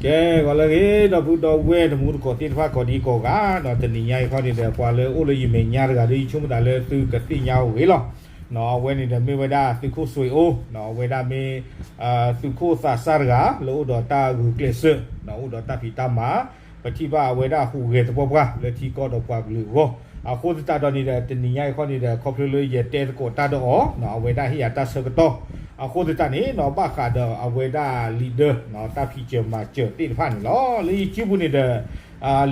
ကဲ ဂီၤလၢအဂ့ၤ ဒီပုၢ်ဒီဝဲၢ်တံၤသကိးသ့ၣ်တဖၣ်ကိးဒံကိးဂၤ, ဒီးတနံၤညါအံၤခီန့ၣ်ဒီး ပှၤလၢအိၣ်လၢယမဲာ်ညါတဂၤဒီး ယဆိကမိၣ်သးလၢသုကသ့ၣ်ညါအဂ့ၢ်လီၤ. အဝဲန့ၣ်ဒီးမ့ၢ်ဝဲဒၣ်သုးခိၣ်စွ့ၤအိၣ်, အဝဲဒၣ်မ့ၢ် သုးခိၣ်သးစၢ်တဂၤ လၢအိၣ်ဒီးတၢ်ဂုာ်ကျဲးစၢး, အိၣ်ဒီးတၢ်ဖံးတၢ်မၤ, ပထံၣ်ဘၣ်အဝဲဒၣ်ဟူးဂဲၤသပှၢ်ပှၢ်လၢထံကီၢ်ဒီးပှၤကလုာ်အဂီၢ်. အဃိသတးဒီးန့ၣ်ဒီး တနံၤညါအံၤခီန့ၣ်ဒီး ခီဖျိလၢယတဲသကိးတၢ်ဒီးအီၤ, အဝဲဒၣ်ဟ့ၣ်ယၤတၢ်ဆၢကတီၢ်. အဃိသတးန့ၣ် ဘၣ်ဃးဒီးအဝဲဒၣ် leader တၢ်ဖံးစၢၤမၤစၢၤသ့ၣ်တဖၣ်န့ၣ်လီၤ. လၢယစုပူၤန့ၣ်ဒီး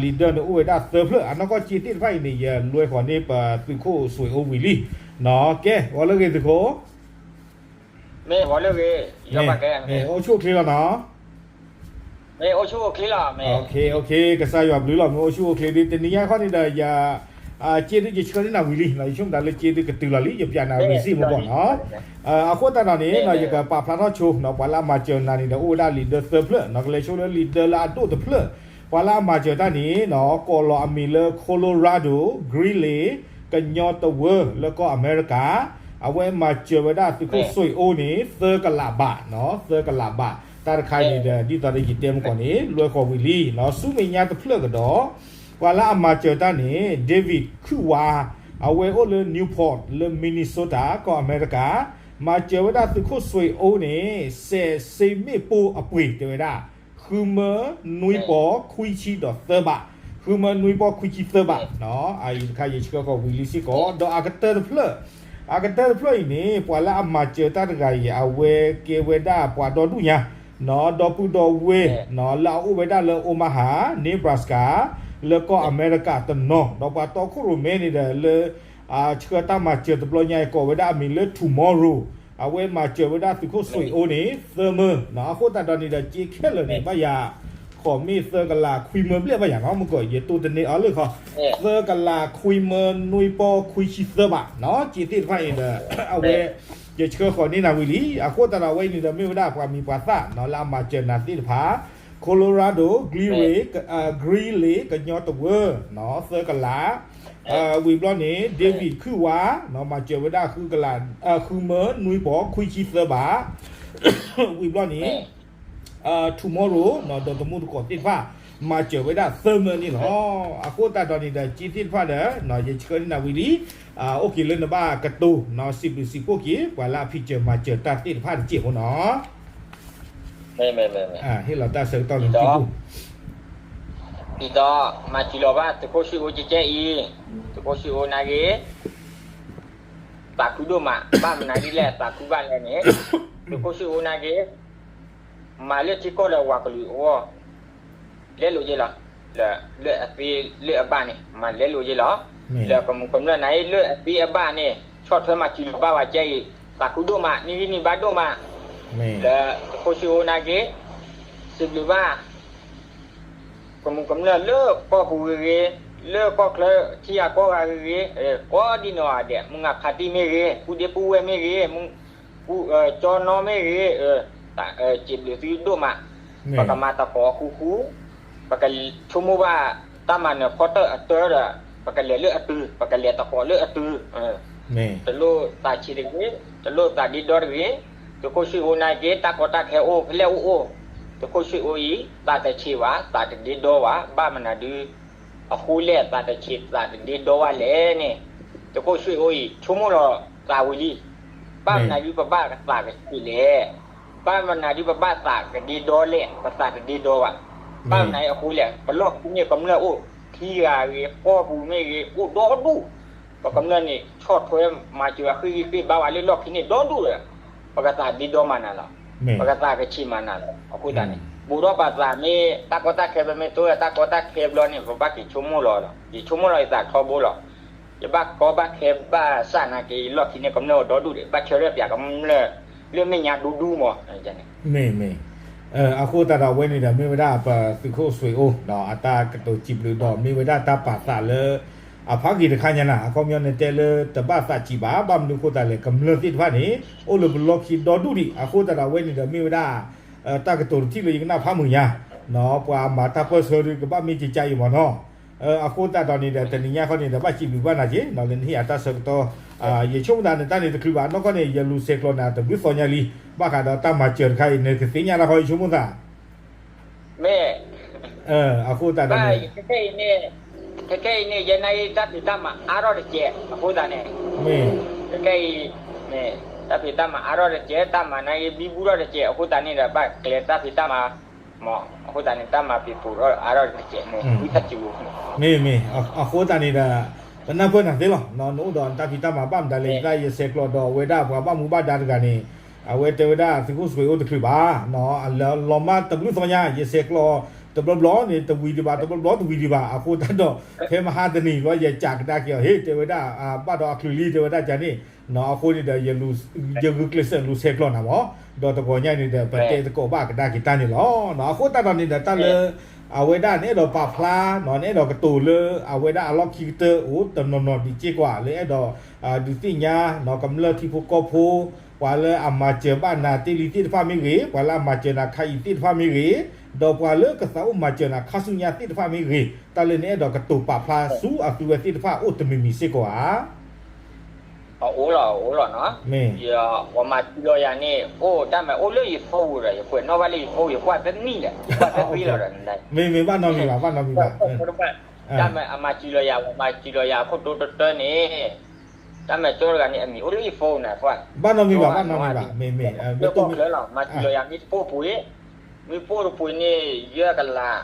leader န့ၣ်အိၣ်ဝဲဒၣ်သၢဖျၢၣ်, အနီၢ်ကီၢ်စ့သ့ၣ်တဖၣ်အံၤန့ၣ် ယလွဲဃီၤန့ၢ်ပသုးခိၣ်စွ့ၤအိၣ်ဝံၤလံ. ကဲ ဂီၤလၢအဂ့ၤသုးခိၣ် မ့ၢ်ဂီၤလၢအဂ့ၤ, မ့ၢ်အိၣ်ဆူၣ်အိၣ်ချ့လီၤနီၤ. မ့ၢ်အိၣ်ဆူၣ်အိၣ်ချ့လီၤ, မ့ၢ် ကစၢ်ယွၤဘျုးလီၤ မ့ၢ်အိၣ်ဆူၣ်အိၣ်ချ့ဒီး တနံၤညါခီန့ၣ်ဒီး ယ က့ဒုးယဆှၢန့ၢ်နၤဝံၤလံ, ယဆိကမိၣ်သးလၢက့ဒုးကတုၤလီၤလံ, ယပျးနၤ receipt မ့ၢ်ဘၣ်နီၤ. အဃိသတးဒီးန့ၣ် ယကပာ်ဖျါထီၣ်ဆိ ပှၤလၢအမၤစၢၤနၤန့ၣ်ဒီး အိၣ်ဝဲဒၣ် leader သၢဖျၢၣ်, ကလဲၤဆိလၢ leader လၢအဒိၣ်တဖျၢၣ်, ပှၤလၢအမၤစၢၤတၢ်န့ၣ် ကိးလီၤအမံၤလၢ Colorado, Greeley, ကညီတဝၢ လၢကီၢ်အမဲရကၤ, အဝဲမၤစၢၤဝဲဒၣ်သုးခိၣ်စွ့ၤအိၣ်န့ၣ် သၢကလးဘး, သၢကလးဘး, တၢ်တခါအံၤန့ၣ်ဒီး ဒ်သိးဒီးယတဲမုၢ်ကီၢ်န့ၣ် လွဲဃီၤဝံၤလံ, ဆူမဲာ်ညါတဖျၢၣ်ကဒီး ပှၤလၢအမၤစၢၤတၢ်န့ၣ် David ခုၣ်ဝါ, အဝဲအိၣ်လၢ Newport လၢ Minnesota ကီၢ်အမဲရကၤ, မၤစၢၤဝဲဒၣ်သုးခိၣ်စွ့ၤအိၣ်န့ၣ် စဲးစ့မ့ၣ်ပိၢ်အပှ့ၤတဲဝဲဒၣ် ဃုမၢနွံပီၤခွံဆံဒီးသၢဘး, ဃုမၢနွံပီၤခွံဆံသၢဘး, အအံၤတခါယဆှၢဃီၤဝံၤလံစ့ၢ်ကီး, ဒီးအကတၢၢ်တဖျၢၣ်, အကတၢၢ်တဖျၢၣ်အံၤန့ၣ် ပှၤလၢအမၤစၢၤတၢ်တဂၤအံၤ အဝဲကဲဝဲဒၣ်ပှၤဒီဒူၣ်ညါ ဒီပုၢ်ဒီဝဲၢ် လၢအအိၣ်ဝဲဒၣ်လၢ Omaha, Nebraska လၢကီၢ်အမဲရကၤတနီၤ, ဒီးပှၤတီခိၣ်ရိၣ်မဲန့ၣ်ဒီးလၢ ဆှၢတၢ်မၤစၢၤတဘျီညါအံၤ ကိးဝဲဒၣ်အမံၤလၢ Tomorrow, အဝဲမၤစၢၤဝဲဒၣ်သုးခိၣ်စွ့ၤအိၣ်န့ၣ် သၢမၢ, အဃိသတးဒီးန့ၣ်ဒီး စ့ခဲလၢာ်န့ၣ် ဘၣ်ယၤ ဃိးမ့ၢ်သၢကလးခွံမၢဘျဲၣ်ဘၣ်ယၤနီၤ, မုၢ်ကီၢ် ယတိၢ်တန့ၢ်အီၤလၢဃီ, သၢကလးခွံမၢနွံပီၤခွံဆံသၢဘး, စ့သ့ၣ်တဖၣ်အံၤဒီး အဝဲ ယဆှၢဃီၤန့ၢ်နၤဝံၤလံ, အဃိသတးဒီးအဝဲအံၤန့ၣ်ဒီး မ့ၢ်ဝဲဒၣ်ပှၤမံၤပှၤသၣ် လၢအမၤစၢၤနၤသ့ၣ်တဖၣ်, Colorado, Greeley, Greeley ကညီတဝၢ သၢကလး, ဝံၤဘျီန့ၣ် David ခုၣ်ဝါ မၤစၢၤဝဲဒၣ် ဃုမၢနွံပီၤခွံဆံသၢဘး, ဝံၤဘျီန့ၣ် Tomorrow ဒီးတံၤသကိးသ့ၣ်တဖၣ် မၤစၢၤဝဲဒၣ်သၢမၢန့ၣ်လီၤ. အဃိသတးဒီးန့ၣ်ဒီး စ့သ့ၣ်တဖၣ်ဒီး ယဆှၢန့ၢ်နၤဝံၤလံ, အိၣ်က့ၤလၢနဘၣ်ကတိၤ စံးဘျုးစံးဖှိၣ်က့ၤ ပှၤလၢအဖံးစၢၤမၤစၢၤတၢ်သ့ၣ်တဖၣ်တစဲးဖိနီၤ. ဟ့ၣ်လီၤတၢ်ဆၢကတီၢ်လၢနစုပူၤ, ဒ်သိး မၤစၢၤလီၤဘၣ် သုးခိၣ်စွ့ၤအိၣ်ကကဲအံၤ, သုးခိၣ်စွ့ၤအိၣ်နာ်က့ၤ သးခုဒိၣ်မး, ဘၣ်မနုၤဒ်လဲၣ်သးခုဘၣ်လဲၣ်န့ၣ်, သုးခိၣ်စွ့ၤအိၣ်နာ်က့ၤ မၤလၢထံကီၢ်ဒီးပှၤကလုာ်အဂီၢ် လဲလိာ်ယဲလီၤ. လၢအသ့လၢအဘၣ်န့ၣ် မၤလဲလိာ်ယဲလီၤ. လၢကမူးကမျၢၢ်နၤအံၤ လၢအသ့အဘၣ်န့ၣ် ဆီၣ်ထွဲမၤစၢၤလီၤဘၣ်ဝဲကဲအံၤ, သးခုဒိၣ်မး, နံၤဂံၢ်နံၤဘါဒိၣ်မး, လၢသုးခိၣ်စွ့ၤအိၣ်နာ်က့ၤ စံးဘျုးဘၣ် ကမူးကမျၢၢ်လၢကီၢ်ပူၤဂ့ၤဂ့ၤ, လၢကီၢ်ချၢထံဂၤကီၢ်ဂၤဂ့ၤဂ့ၤ, ကိးဒံနီၢ်ဂၤဒဲး, မုၢ်ဂၤဖါတံၢ်မ့ၢ်ဂ့ၤ, ပုၢ်ဒ့ပုၢ်ဝဲၢ်မ့ၢ်ဂ့ၤ, ကၠီနီမ့ၢ်ဂ့ၤ, စံးဘျုးသုဒိၣ်မး, ပကမၤသကိးဃူဃူ, ပကဆိကမိၣ်ဘၣ်တၢ်မၤနၢၤဖီတၢၣ်အတၢဒီး ပကလဲၤလၢအတုၤ, ပကလဲၤသကိးလၢအတုၤ တလိၣ်သးဆံးတဂ့ၤ, တလိၣ်သးဒ့ဒီတဂ့ၤ, သုးခိၣ်စွ့ၤအိၣ်နာ်က့ၤ တၢ်ကီတၢ်ခဲအိၣ်ဖဲလဲၣ်အိၣ်အိၣ်, သုးခိၣ်စွ့ၤအိၣ်အံၤ သးတဆံးဘၣ်, သးတဒ့ဒီဘၣ်, ဘၣ်မနုၤဒုး အဃိလဲၣ် သးတဆံးသးတဒ့ဒီဘၣ်လဲၣ်န့ၣ်, သုးခိၣ်စွ့ၤအိၣ်အံၤ ဆိကမိၣ်လီၤသးဝံၤလံ, ဘၣ်မနုၤဒုးပဘၣ်သးကဆံးလဲၣ်, ဘၣ်မနုၤဒုးပဘၣ်သးကဒ့ဒီလဲၣ်, ပသးတဒ့ဒီဘၣ်, ဘၣ်မနုၤအဃိလဲၣ်, ပလီၢ်ခံန့ၣ်ကမျၢၢ်အိၣ်, ထံဂၤဂ့ၤ ကီၢ်ပူၤမ့ၢ်ဂ့ၤ အိၣ်ဒီဒူၣ်, ပကမျၢၢ်န့ၣ် ဆီၣ်ထွဲမၤစၢၤအဃံအဃ့ဘၣ်ဝဲလၢလီၢ်ခံန့ၣ်ဒီဒူၣ်ဒီး, ပကသးဒ့ဒီမးနၤလီၤ, ပကသးကဆံးမးနၤလီၤ, အဃိသတးန့ၣ် ဘူးဒီးပသးမ့ၢ်တၢ်ကီတၢ်ခဲ ပမ့ၢ်တိၢ်တၢ်ကီတၢ်ခဲဘျီန့ၣ် ပဘၣ်က့ၤဆိကမိၣ်လီၤ, ယဆိကမိၣ်လီၤယသးထီဘိလီၤ, ယဘၣ်ကီဘၣ်ခဲဘၣ်ဆၣ်နာ်က့ၤ လီၢ်ခံန့ၣ်ကမျၢၢ်အိၣ်ဒီဒူၣ်ဒီး ဘၣ်ဆၢထၢၣ်ပၠးကမျၢၢ် လၢမဲာ်ညါဒူဒူမး, မ့ၢ်မ့ၢ်, အဃိသတးဒီးအဝဲန့ၣ်ဒီးမ့ၢ်ဝဲဒၣ်ပသုးခိၣ်စွ့ၤအိၣ် အတၢ်ကတိၤစံးဘျုးဒီးမ့ၢ်ဝဲဒၣ်တၢ်ပာ်သးလၢ အဖးဂ့ၤတခါညါနၤ, အခီပညီန့ၣ်တဲလၢတဘၣ်သးဆံးဘၣ်, ဘၣ်မနုၤအဃိသတးလဲၣ် ကမျၢၢ်သ့ၣ်တဖၣ်န့ၣ် အိၣ်လၢပလီၢ်ခံဒီဒူၣ်ဒံး, အဃိသတးဒီးအဝဲန့ၣ်ဒီးမ့ၢ်ဝဲဒၣ် တၢ်ကတိၤတထံၣ်လၢယကနၣ်ဖးမုာ်ညါ, ပှၤမၤတၢ်ပၢၢ်ဆၢဒုးကဘၣ်မ့ၢ်ကကါအံၤမးနီၤ, အဃိသတးဒီးန့ၣ်ဒီး တနံၤညါခီန့ၣ်ဒီး ဘၣ်စံးဘျုးဘၣ်နၤက့ၤ လၢနဟ့ၣ်အတၢ်ဆၢကတီၢ်, ယဆိကမိၣ်သးန့ၣ် တၢ်န့ၣ်တချုးဘၣ်, နီၢ်ကီၢ်န့ၣ် ယလူၤဆဲးကျိးနၤတဘျုးသီညါလံ, ဘၣ်ဃးဒီးတၢ်မၤစၢၤတခါအံၤ နကသ့ၣ်ညါတၢ်ဃီ ယဆိကမိၣ်သး မ့ၢ်, အဃိသတးဒီးန့ၣ်, ခဲခဲအံၤန့ၣ်, ခဲခဲအံၤန့ၣ် ယဲနာ်အံၤ တၢ်ဖံးတၢ်မၤအါထီၣ်တစဲး အဃိသတးန့ၣ်, မ့ၢ်, ခဲခဲအံၤန့ၣ် တၢ်ဖံးတၢ်မၤအါထီၣ်တစဲး, တၢ်မၤနာ်အံၤ ဘံဘူၣ်ထီၣ်တစဲး အဃိသတးန့ၣ်ဒီး ဘၣ်ကျဲၤတၢ်ဖံးတၢ်မၤ, မ့ၢ်, အဃိသတးန့ၣ် တၢ်မၤပံၤပူၤထီၣ်အါထီၣ်တစဲးန့ၣ် ဝံသးစူၤ, မ့ၢ်, အဃိသတးန့ၣ်ဒီး ပနၢ်ပၢၢ်နၤသ့လီၤ, နအိၣ်ဒီးနတၢ်ဖံးတၢ်မၤဘၣ်မတၤလဲၣ်, ယသးယဆဲးကျိးဒီးအဝဲဒၣ်ပှၤဘၣ်မူဘၣ်ဒါတဂၤန့ၣ်, အဝဲတဲဝဲဒၣ်သုးခိၣ်စွ့ၤအိၣ်တချုးဘၣ်, လီၤမၢ်တဘျုးသီညါ ယဆဲးကျိးတဘျီဘျီန့ၣ် တဝံၤဒံးဘၣ်, တဘျီဘျီတဝံၤဒံးဘၣ်, အဃိသတးဒီး ဖဲမဟါတနံၤဘျီ ယကးကဒါက့ၤအီၤ ဟ့ၣ် တဲဝဲဒၣ် ဘၣ်ဒီးအချုးလံ တဲဝဲဒၣ်ကန့ၣ်, အဃိန့ၣ်ဒီး ယဂုာ်ကျဲးစၢးလူၤဆဲးကျိးနၤမး, ဒီးတဂီၤညါန့ၣ်ဒီး ပတဲသကိးဘၣ်ကဒါက့ၤတၢ်န့ၣ်လီၤ. အဃိသတးဒီးန့ၣ်ဒီး တၢ်လၢ အဝဲဒၣ်နအဲၣ်ဒိးပာ်ဖျါ, နအဲၣ်ဒိးကတိၤလၢအဝဲဒၣ်အလီၢ်ခံကတၢၢ်အိၣ်တနီၤနီၤဒံးစ့ၢ်ကီးဧါ, လၢအဲၣ်ဒိး ဒုးသ့ၣ်ညါ ကမျၢၢ်ထံဖိကီၢ်ဖိ, ပှၤလၢအမၤစၢၤဘၣ်နၤတ့ၢ်လံသ့ၣ်တဖၣ်မ့ၢ်ဂ့ၤ, ပှၤလၢအမၤစၢၤနၤခါအံၤသ့ၣ်တဖၣ်မ့ၢ်ဂ့ၤ, ဒီးပှၤလၢကသးအိၣ်မၤစၢၤနၤခါဆူညါသ့ၣ်တဖၣ်မ့ၢ်ဂ့ၤ, တၢ်လၢနအဲၣ်ဒိးကတိၤပာ်ဖျါဆူအသုဝဲသ့ၣ်တဖၣ်အိၣ်တမံၤမံၤစ့ၢ်ကီးဧါ. အအိၣ်လီၤ, အအိၣ်လီၤနီၤ, ပှၤမၤစၢၤလီၤယၤန့ၣ် အိၣ်တၢ်မၤအိၣ်လၢယဖိပူၤဒီး ယကွဲးနီၣ်ဘၣ်လၢယဖိ, ယကွၢ်တနံၣ်ဒီး ကွၢ်တသ့လီၤဒီး, မ့မ့ၢ်ဘၣ်နီတမံၤဘၣ်, ဘၣ်နီတမံၤဘၣ်, တၢ်မၤအမၤစၢၤလီၤယၤ, မၤစၢၤလီၤယၤအခိၣ်တိတတၢန့ၣ်, တၢ်မၤကၠီတဂၤန့ၣ် အမံၤအိၣ်လၢယဖိပူၤန့ၣ်, ဘၣ်နီတမံၤဘၣ်, ဘၣ်နီတမံၤဘၣ်, မ့မ့ၢ် လၢကီၢ်ချၢလီၤ, မၤစၢၤလီၤယၤ မ့ၢ်တပိၢ်ပှ့ၤ, မ့ၢ်ပိၢ်တပှ့ၤန့ၣ် ယဲၢ်ကလး,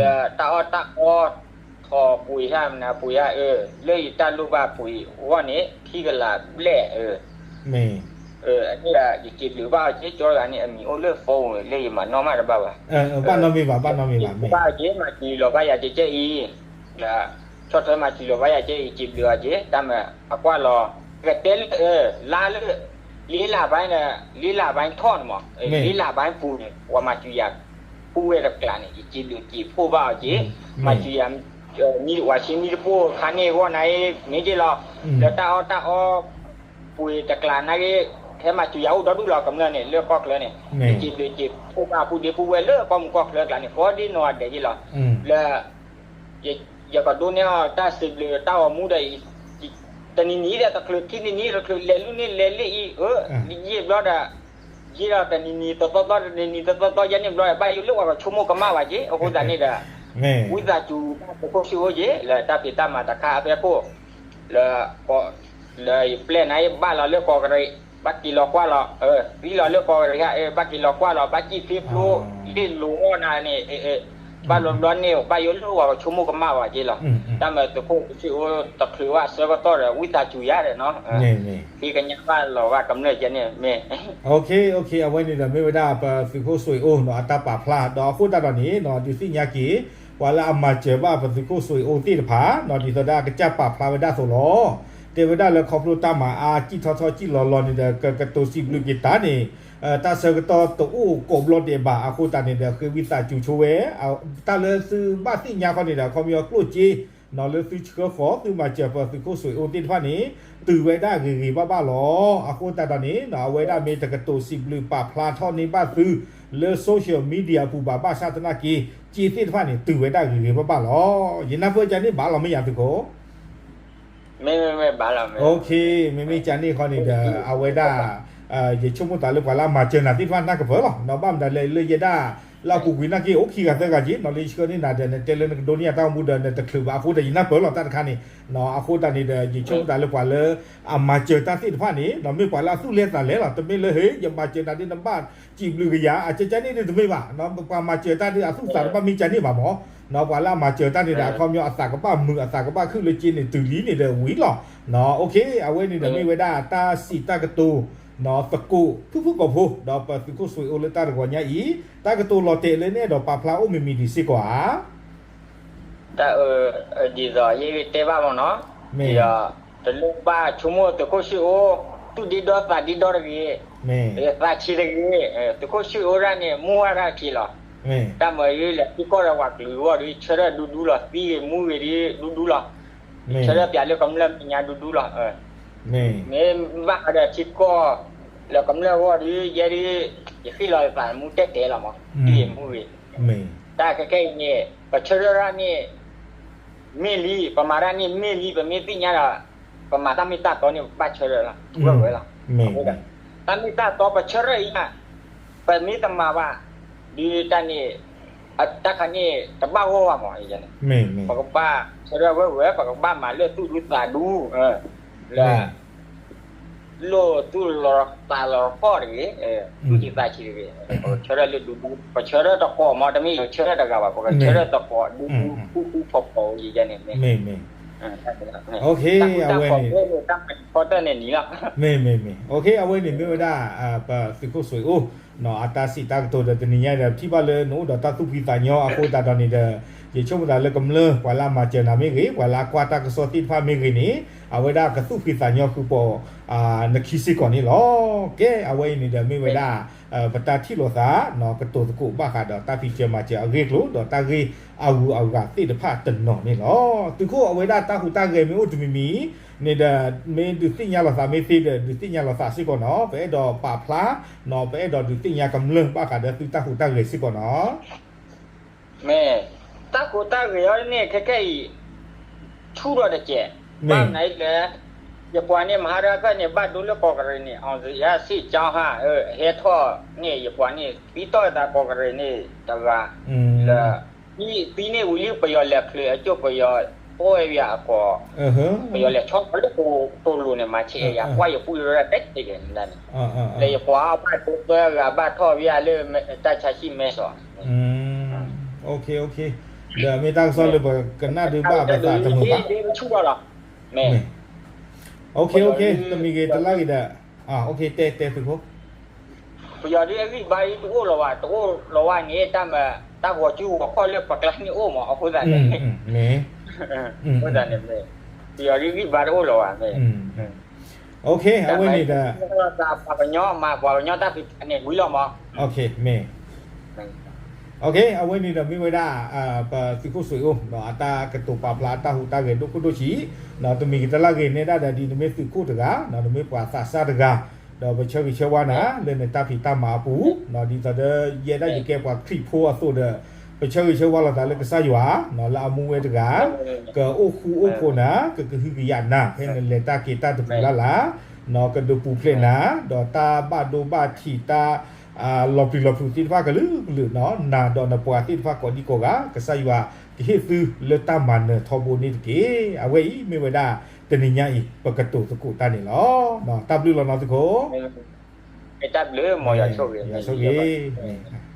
လၢတၢ်အီၣ်တၢ်အီ, ထီၣ်ပှ့ၤဟါမနၤပှ့ၤဧါ, လၢယတၢ်လိၣ်ဘၣ်ပှ့ၤအဂီၢ်န့ၣ် ခံကလးဘျဲၣ်, အန့ၣ်ဒီး ယစံးဘျုးဘၣ်အီၤက့ၤ ကၠီတဂၤန့ၣ် အမံၤအိၣ်လၢဖိပူၤ လၢယမၤနီၣ်မးတဘၣ်ဘၣ်, ဘၣ်နီတမံၤဘၣ်, ဘၣ်နီတမံၤဘၣ်, မ့ၢ်ဘၣ်က့ၤ မၤစၢၤလီၤဘၣ်ယၤကဲကဲအံၤ, ဆီၣ်ထွဲမၤစၢၤလီၤဘၣ်ယၤကဲအံၤ စံးဘျုးအီၤက့ၤ, တၢ်မၤအကွၢ်လီၤ, ကတဲလၢ လါလၢ လ့လးဘၣ်န့ၣ်, လ့လးဘၣ်ထီၣ်န့ၣ်မး, လ့လးဘၣ်ပူၤန့ၣ် ပှၤမၤစၢၤယၤ ပူၤဝဲတကျးန့ၣ် ယစံးဘျုးက့ၤဖှိၣ်ဘၣ်အီၤက့ၤ, မၤစၢၤယၤ မံၤဝၤဆံမံတပိၢ်ခါန့ၣ်အဂီၢ်န့ၣ် မ့ၢ်က့ၤလီၤ, လၢတၢ်အီၣ်တၢ်အီ ပှ့ၤတကျးန့ၣ်က့ၤ, ဟဲမၤစၢၤယၤအိၣ်ဒီဒူၣ်လီၤ ကမျၢၢ်န့ၣ် လၢကီၢ်ချၢန့ၣ်, ယစံးဘျုးက့ၤဖှိၣ်ဘၣ်ပူၤဒ့ပူၤဝဲလၢကီၢ်မုၢ်ကီၢ်ချၢကျါန့ၣ် ကိးဒ်နီၢ်ဂၤဒဲးက့ၤလီၤ, လၢ ယကဒိးန့ၢ်အီၤတၢ်စံးဘျုးတၢ်ဂီၤမူဒီး တနံၤနံၤဒီးတချုး ခံနံၤနံၤတချုး လဲၤလုၢ်န့ၢ်လဲၤလၢအံၤ, ယံာ်ဘျီဒီး ယံာ်ဒီးတနံၤနံၤတသီသီ တနံၤနံၤတသီသီ ယဲန့ၣ်ဘျီဒီး ဘၣ်ယိၣ်လၢပှၤကဆိကမိၣ်ကမၣ်ဘၣ်က့ၤ အဃိသတးန့ၣ်ဒီး ဝံသးစူၤ တၢ်သုးခိၣ်ဆံအိၣ်က့ၤ လၢတၢ်ဖံးတၢ်မၤတခါအဖဲခိၣ် လၢ လၢယပျဲၢ်န့ၣ် ယဘၣ်လီၤလၢကီၢ်ကရံး ဘၣ်က့ၤလီၤကွၢ်လီၤ, သံလီၤလၢကီၢ်ကရံးဧါ, ဘၣ်က့ၤလီၤကွၢ်လီၤ ဘၣ်ကံၣ်ဖ့ဖျိ လ့ၣ်လိၤအီၣ်နၤန့ၣ်, ဘၣ်လီၤဘျီန့ၣ် ဘၣ်ယိၣ်လၢပှၤကဆိကမိၣ်ကမၣ်ဘၣ်က့ၤလီၤ, တၢ်မၤသုးခိၣ်ဆံအိၣ်တချုးဘၣ်ဆၢကတီၢ်ဒီး ဝံသးစူၤယၤဒီးနီၤ, သ့ကညးဘၣ်လီၤဘၣ်ကမျၢၢ်ကဲန့ၣ်မ့ၢ် အဝဲန့ၣ်ဒီးမ့ၢ်ဝဲဒၣ်ပသုးခိၣ်စွ့ၤအိၣ်နီၤ အတၢ်ပာ်ဖျါ ဒီးအဃိသတးဒီးန့ၣ်နီၤ ဒုးသ့ၣ်ညါက့ၤ ပှၤလၢအမၤစၢၤဘၣ်ပသုးခိၣ်စွ့ၤအိၣ်သ့ၣ်တဖၣ်နီၤ ဒ်သိးဒၣ်ကစၢ်ပာ်ဖျါဝဲဒၣ်အသိးလီၤ. တဲဝဲဒၣ်လၢခီဖျိတၢ်မၤအါ စံၣ်ထီၣ်ထီၣ်စံၣ်လီၤလီၤန့ၣ်ဒီး ကကတိၤစံးဘျုးက့ၤတၢ်န့ၣ် တၢ်ဆၢကတီၢ်တအိၣ်ကိးဘျီဒဲးဘၣ် အဃိသတးန့ၣ်ဒီး ဃ့ဝံသးစူၤဆိဝဲ တၢ်လၢသုဘၣ်သ့ၣ်ညါခီန့ၣ်ဒီး ခီပညီကျိၣ်စ့နီၤလၢသုဆှၢဃီၤ သုမၤစၢၤပသုးခိၣ်စွ့ၤအိၣ်သ့ၣ်တဖၣ်န့ၣ် တုၤဝဲဒၣ်ဂ့ၤဂ့ၤဘၣ်ဘၣ်လီၤ. အဃိသတးဒီးန့ၣ် အဝဲဒၣ်မ့ၢ်တကတိၤစံးဘျုးပာ်ဖျါထီၣ်န့ၢ်ဘၣ်သု လၢ social media အပူၤဘၣ် ဘၣ်ဆၣ်သနာ်က့ စ့သ့ၣ်တဖၣ်န့ၣ် တုၤဝဲဒၣ်ဂ့ၤဂ့ၤဘၣ်ဘၣ်လီၤ. ယနၢ်ပၢၢ်ကန့ၣ်ဘၣ်လီၤမ့ၢ်ယၤသုးခိၣ် မ့မ့ၢ်ကန့ၣ်ခီန့ၣ်ဒီး အဝဲဒၣ် ယဆိကမိၣ်သးလၢပှၤလၢအမၤစၢၤနၤသ့ၣ်တဖၣ်နၢ်ကပၢၢ်လီၤ. ဘၣ်မတၤလဲၣ်လၢယဲဒၣ် လၢအပူၤကွံာ်နာ်က့ အိၣ်ခံဂၤသၢဂၤက့ၤနီၤ လၢယဆှၢန့ၢ်နၤဒီး နတဲလၢနကဒိးန့ၢ်ယၤတၢ်အိၣ်မူဒီး နတချုးဘၣ်အဃိဒီး ယနၢ်ပၢၢ်လီၤတၢ်တခါန့ၣ် အဃိသတးန့ၣ်ဒီး ယဆိကမိၣ်သးလၢပှၤလၢ အမၤစၢၤတၢ်သ့ၣ်တဖၣ်န့ၣ် မ့ၢ်ပှၤလၢအသူၣ်လဲသးလဲလီၤ. တမ့ၢ်လၢဟ့ ယမၤစၢၤနၤဒီး နဘၣ်စံးဘျုးကယၤ အကဲကန့ၣ်ဒ်တမ့ၢ်ဘၣ်. ပှၤမၤစၢၤတၢ်ဒီး အသူၣ်သးတဘၣ်မ့ၢ်ကန့ၣ်ဘၣ်မး ပှၤလၢအမၤစၢၤတၢ်န့ၣ်ဒီး အခီပညီအသးကဘၣ်မုာ် အသးကဘၣ်ခုၣ်လၢက့န့ၣ် တုၤလံန့ၣ်ဒီးဝံၤလီၤ. အဝဲန့ၣ်ဒီးမ့ၢ်ဝဲဒၣ်တၢ်စံးတၢ်ကတိၤ သကိးဖုၣ်ဖုၣ်ကိာ်ဖိ ဒီးပသုးခိၣ်စွ့ၤအိၣ်လၢတၢ်တဂီၤညါအံၤ တၢ်ကတိၤလီၤတဲာ်လၢနအဲၣ်ဒိးပာ်ဖျါအိၣ်မံၤမံၤဒံးစ့ၢ်ကီးဧါ. တၢ်အၢ ဒ်သိးယတဲဘၣ်မးနီၤ, ဒီးတလိၣ်ဘၣ်ဆိကမိၣ်သုးခိၣ်ဆံၣ်အိၣ် သူၣ်ဒ့ဒီသးဒ့ဒီတဂ့ၤ, သးဆံးတဂ့ၤ, သုးခိၣ်ဆံၣ်အိၣ်ဒၣ်န့ၣ် မူဝဲဒၣ်တက့ၢ်လီၤ. တၢ်မၤဒ်လဲၣ် ထံကီၢ်ဒီးပှၤကလုာ်အဂီၢ်ဒီး ဆၢထၢၣ်ဒူဒူလီၤ, သံဂ့ၤမူဂ့ၤဒီးဒူဒူလီၤ, ဆၢထၢၣ်ပၠးလၢကမျၢၢ်မဲာ်ညါဒူဒူလီၤ. မ့ၢ်ဘၣ်ဃးဒီးထံကီၢ် လၢကမျၢၢ်အဂီၢ်ဒီး ယဲဒ် ယဃ့လီၤယသးမူတဲတဲလီၤမး, သံဂ့ၤမူဂ့ၤ တၢ်ခဲခဲအံၤန့ၣ် ပဆၢထၢၣ်ဒၣ်န့ၣ် မ့ၢ်လံ, ပမၤတၢ်န့ၣ်မ့ၢ်လံ, ပမ့ၢ်သ့ၣ်ညါဒီး ပမၤတၢ်မ့ၢ်တၢ်တီန့ၣ် ပဘၣ်ဆၢထၢၣ်လီၤ. အဃိဒီး တၢ်မ့ၢ်တၢ်တီပဆၢထၢၣ်အံၤ ပမ့ၢ်တမၤဘၣ် ဒ်တၢ်န့ၣ် တၢ်ခါန့ၣ် တဘၣ်ဂီၢ်ဘၣ်မး, ပကဘၣ်ဆၢထၢၣ်ဝဲဝဲ ပကဘၣ်မၤလၢသူၣ်ဒူသးဒူ လၢ လိၣ်သူၣ်လီၤသးလီၤဃီၣ်တဂ့ၤ, သူၣ်ဆံးသးဆံးတဂ့ၤ, ပကဆၢထၢၣ်လၢဒူဒူ, ပဆၢထၢၣ်တကိးမး တမ့ၢ်ယဆၢထၢၣ်တဂၤဘၣ်, ပကဆၢထၢၣ်တကိးဒူဒူ ဃူဃူဖိးဖိးယံၤယဲန့ၣ်မ့ၢ်, တၢ်ဃူတၢ်ဖိးဝဲန့ၣ် တၢ်မၤခီတၢ်န့ၣ်နံၤလီၤ. မ့ၢ်မ့ၢ်မ့ၢ်, အဝဲန့ၣ်မ့ၢ်ဝဲဒၣ် ပသုးခိၣ်စွ့ၤအိၣ် အတၢ်စံးတၢ်ကတိၤဒီးတနံၤညါဒီး ပထံၣ်ဘၣ်လၢနအိၣ်ဒီးတၢ်သူၣ်ဖှံသးညီအဃိသတးဒီးန့ၣ်ဒီး ယဆိကမိၣ်သးလၢကမျၢၢ် ပှၤလၢအမၤစၢၤနၤမ့ၢ်ဂ့ၤ, ပှၤလၢအကွၢ်တၢ်ကစီၣ်သ့ၣ်တဖၣ်မ့ၢ်ဂ့ၤန့ၣ် အဝဲဒၣ်ကသူၣ်ဖှံသးညီဃုာ်ပိာ်နခံစ့ၢ်ကီးန့ၣ်လီၤ. ကဲ အဝဲအံၤန့ၣ်ဒီးမ့ၢ်ဝဲဒၣ် ပတၢ်ထံၣ်လိာ်သး ကတိၤသကိးဘၣ်ဃးဒီးတၢ်ဖံးစၢၤမၤစၢၤအဂ့ၢ်အကျိၤ ဒီးတၢ်ဂ့ၢ်အဂုၤအဂၤသ့ၣ်တဖၣ်တနီၤန့ၣ်လီၤ. သုးခိၣ်အဝဲဒၣ်တၢ်ဟူးတၢ်ဂဲၤမ့ၢ်အိၣ်တမံၤမံၤန့ၣ်ဒီး မ့ၢ်ဒုးသ့ၣ်ညါလိာ်သးမ့ၢ်သ့ဒီး ဒုးသ့ၣ်ညါလိာ်သးစ့ၢ်ကီးနီၤ, ပအဲၣ်ဒိးပာ်ဖျါ ပအဲၣ်ဒိးဒုးသ့ၣ်ညါကမျၢၢ်ဘၣ်ဃးဒီးသုတၢ်ဟူးတၢ်ဂဲၤစ့ၢ်ကီးနီၤ. မ့ၢ် တၢ်ဟူးတၢ်ဂဲၤအီၤန့ၣ် ခဲကဲအံၤ ဆူၣ်ထီၣ်တစဲး, ဘၣ်မနုၤလဲၣ်, ယပှၤန့ၣ် မဟါတဖၣ်န့ၣ် ဘၣ်ဒိလၢကီၢ်ကရ့ၣ်န့ၣ် အောင်ဇေယျစစ်ကြောင်းဟါ ဟဲထီၣ်န့ၣ် ယပှၤန့ၣ် သံတီၢ်သးကီၢ်ကရ့ၣ်န့ၣ်တဂၤ လၢ သံန့ၢ်ဝံၤလံ ပယီၤလဲၤချုးအကၠိ ပယီၤအိၣ်ဝဲအကီၢ် ပယီၤလဲၤဆီလီၤလၢတိၤလိၤန့ၣ် မၤဆဲးယၤ ကွၢ်ယပူၤလၢတဲတ့ၢ်န့ၣ် လၢယပှၤဘၣ်ဒိသၢဂၤဘၣ်ထီၣ်ဝဲလၢတၢ်ဆါဟံၣ်မဲစီၣ် ဒီးမ့ၢ်တၢ်ကစီၣ်လၢပကနၣ်ဒုးဘၣ်ပသးတမုာ်ဘၣ်, မ့ၢ် တမံၤဂ့ၤတလါဂ့ၤဒီး, တဲတဲသုးခိၣ်, ပယီၤဒ်အဂံၢ်ဘါအံၤတအိၣ်လီၤဘၣ်, တအိၣ်လီၤဘၣ်န့ၣ် တၢ်မၤတၢ်ဂီၤစုဂီၤခီၣ်လၢပကျါန့ၣ်အိၣ်မး အဃိသတးန့ၣ်, အဃိသတးန့ၣ် ပယီၤဒ်ဂံၢ်ဘါတအိၣ်လီၤဘၣ်, အဝဲန့ၣ်ဒီး ပှၤကညီမၤပှၤကညီတၢ်ဖံးတၢ်မၤန့ၣ်ဝံၤလီၤမး, မ့ၢ် အဝဲန့ၣ်ဒီးမ့ၢ်ဝဲဒၣ် ပသုးခိၣ်စွ့ၤအိၣ် အတၢ်ကတိၤပာ်ဖျါအတၢ်ဟူးတၢ်ဂဲၤဒိၣ်ခိၣ်ဒိၣ်ဆံး, တမံၤကတလါဂ့ၤနဲဒၣ်ဒီးဒ်နမ့ၢ်သုးခိၣ်တဂၤ, နမ့ၢ်ပှၤသးစၢ်တဂၤ, ဒီးပဆၢဂ့ၤဆၢဝါနၤ လၢနတၢ်ဖံးတၢ်မၤအပူၤ, ဒ်သိးဒီးယဲဒၣ်ယကဲပှၤခရံာ်ဖိအသိးဒီး ပဆၢဂ့ၤဆၢဝါလိာ်သးလၢကစၢ်ယွၤ လၢအမူဝဲတဂၤ ကအိၣ်ဃူအိၣ်ဖိးနၤ ကကဟုကယာ်နၤ ဖဲနလဲၤတၢ်က့ၤတၢ်တပူၤလၢ်လၢ် ကဒုးပူၤဖျဲးနၤ ဒီးတၢ်ဘၣ်ဒိဘၣ်ထံးတၢ် လီၤပျံၤလီၤဖုးသ့ၣ်တဖၣ်ကလုာ်ကလုာ်နီၤ နၤဒီးနပှၤသ့ၣ်တဖၣ်ကိးဒံကိးဂၤ ကစၢ်ယွၤကဟ့ၣ်သုလၢတၢ်မၤနၢၤထီဘိန့ၣ်တက့ၢ်. အဝဲအံၤမ့ၢ်ဝဲဒၣ် တနံၤညါအံၤ ပကတိၤသကိးတၢ်န့ၣ်လီၤ. တၢ်ဘျုးလီၤနီၤသုးခိၣ်, တၢ်ဘျုး မ်ယွၤဆိၣ်ဂ့ၤ, ယွၤဆိၣ်ဂ့ၤ, မ့ၢ်